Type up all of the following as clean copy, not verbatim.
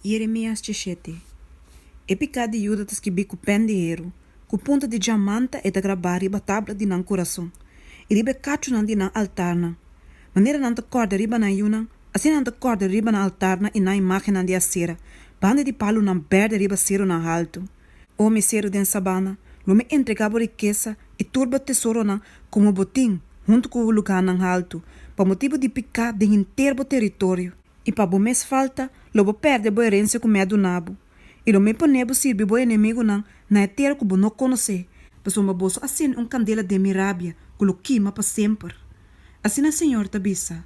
Yeremías 17. E piká di Juda ta skibí ku pèn di heru, ku punta di djamanta e ta grabá riba tabla di nan kurason i riba e kachunan di nan altarnan. Manera nan ta kòrda riba nan yunan, asina nan ta kòrda riba nan altarnan i nan imágennan di Asera, banda di palunan bèrdè riba serunan haltu. O mi seru den sabana, lo mi entregá bo rikesa i tur bo tesoronan komo botin huntu ku bo lugánan haltu, pa motibu di piká den henter bo teritorio. I pa bo mes falta, lo bo pèrdè bo herensia ku mi a duna bo, i lo mi pone bo sirbi bo enemigunan na e tera ku bo no konosé, pasobra boso a sende un kandela den mi rabia ku lo kima pa semper. Asina señor ta bisa,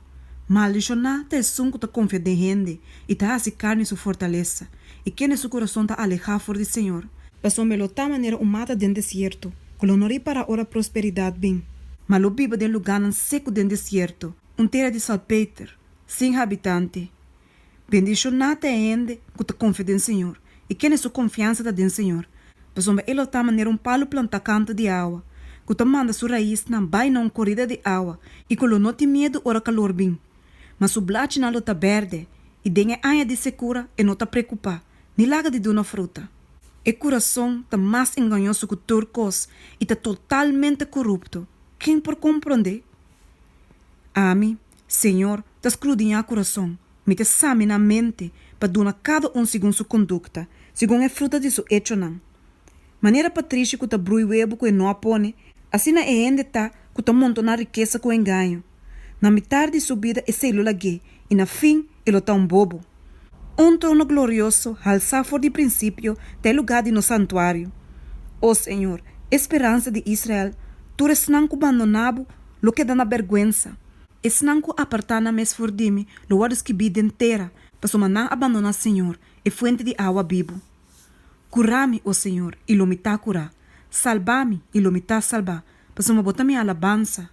Maldishoná ta esun ku ta konfia den hende i ta hasi karni su fortalesa, i kende su kurason ta alehá for di señor. Pasobra e lo ta manera un mata den desierto, ku lo no ripará ora prosperidat bin, ma lo biba den lugánan seku den desierto, un tera di salpeter, sin habitante. Bendishoná ta e hende ku ta konfia den señor i kende su konfiansa ta den señor, pasobra e lo ta manera un palu plantá kantu di awa, ku ta manda su raisnan bai na un korida di awa i ku lo no tin miedu ora kalor bin. Ma su blachinan lo ta bèrdè, i den e aña di sekura e no ta preokupá, ni laga di duna fruta. E kurason ta mas engañoso ku tur kos i ta totalmente korupto, ken por komprondé? Ami, Señor, ta skrudiñá kurason, mi ta saminá mente pa duna kada un segun su kondukta, segun e fruta di su echonan. Manera patrishi ku ta brui webu ku e no a pone, asina e hende ta ku ta montoná rikesa ku engaño. Na mitar di su bida esei lo lag'é i na fin e lo ta un bobo. Un trono glorioso halsá for di prinsipio ta e lugá di nos santuario. O Señor, e speransa di Israel, tur esnan ku bandoná bo lo keda na bèrgwensa. Esnan ku apartá nan mes for di mi lo wòrdu skibí den tera, pasobra nan a bandoná Señor, e fuente di awa bibu. Kurá mi, o Señor, i lo mi ta kurá. Salbá mi, i lo mi ta salbá, pasobra bo ta mi alabansa.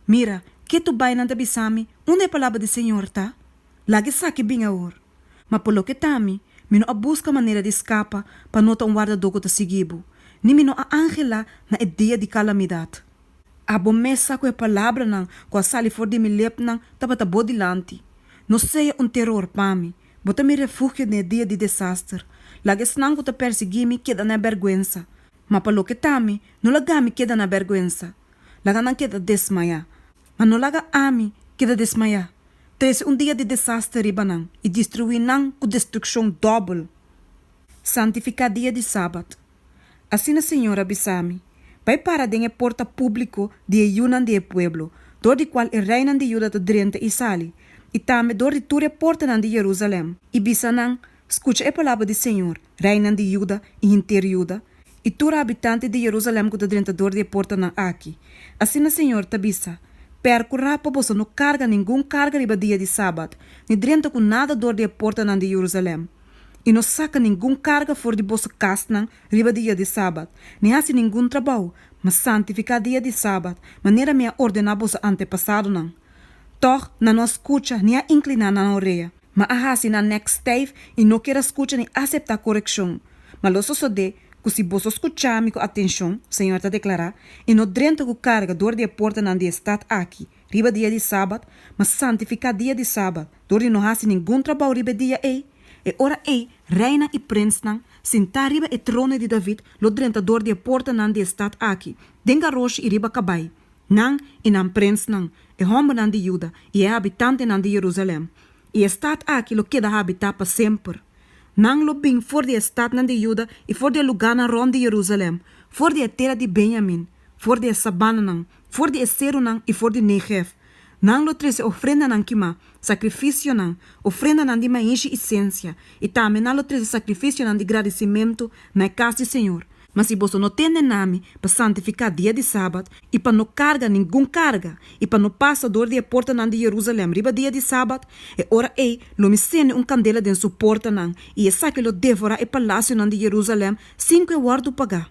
Mira, ketu bai nan ta bisa mi, Unda e palabra di Señor ta? Laga esaki bin awor. Ma por loke ta mi, mi no a buska manera di skapa pa no ta un wardadó ku ta sigui bo, ni mi no a angelá na e dia di kalamidat. Abo mes sa ku e palabranan ku a sali for di mi lepnan tabata bo dilanti. No sea un teror pa mi, bo ta mi refugio den e dia di desaster. Laga esnan ku ta persiguí mi keda na e bèrgwensa, ma pa loke ta mi, no laga mi keda na bèrgwensa. Laga nan keda desmayá, ma no laga ami keda desmayá. Trese un dia di desaster riba nan i destruí nan ku destrukshon dòbel. Santifiká dia di sabat. Asina Señor a bisa mi, Bai para den e porta públiko di e yunan di e pueblo, dor di kual e reinan di Juda ta drenta i sali, i tambe dor di tur e portanan di Jerusalèm, i bisa nan, Skucha e palabra di Señor, reinan di Juda i henter Juda, i tur habitante di Jerusalèm ku ta drenta dor di e portanan aki. Asina Señor ta bisa, Pèrkurá pa boso no karga ningun karga riba dia di sabat, ni drenta ku nada dor di e portanan di Jerusalèm. I no saka ningun karga for di boso kasnan riba dia di sabat, ni hasi ningun trabou, ma santifiká dia di sabat, manera mi a ordená boso antepasadonan. Tòg nan no a skucha ni a inkliná nan orea, ma a hasi nan nèk stijf i no kier a skucha ni aseptá korekshon. Ma lo sosodé ku si boso skucha mi ku atenshon, Señor ta deklará, i no drenta ku karga dor di e portanan di e stat aki riba dia di sabat, ma santifiká dia di sabat dor di no hasi ningun trabou riba e dia ei, E ora ei reinan i prensnan, sintá riba e trono di David, lo drenta dor di e portanan di e stat aki, den garoshi i riba kabai, nan i nan prensnan, e hòmbernan di Juda i e habitantenan di Jerusalèm. I e stat aki lo keda habitá pa semper. Nan lo bin for di e statnan di Juda i for di e lugánan rònt di Jerusalèm, for di e tera di Benjamin, for di e sabananan, for di e serunan i for di Negev. Nan lo trese ofrendanan kimá, sakrifisionan, ofrendanan di maishi i sensia, i tambe nan lo trese sakrifisionan di gradisimentu na e kas di señor. Ma si boso no tende na mi pa santifiká dia di sabat i pa no karga ningun karga i pa no pasa dor di e portanan di Jerusalèm riba dia di sabat, e ora ei lo mi sende un kandela den su portanan i esaki lo devorá e palasionan di Jerusalèm sin ku e wòrdu pagá.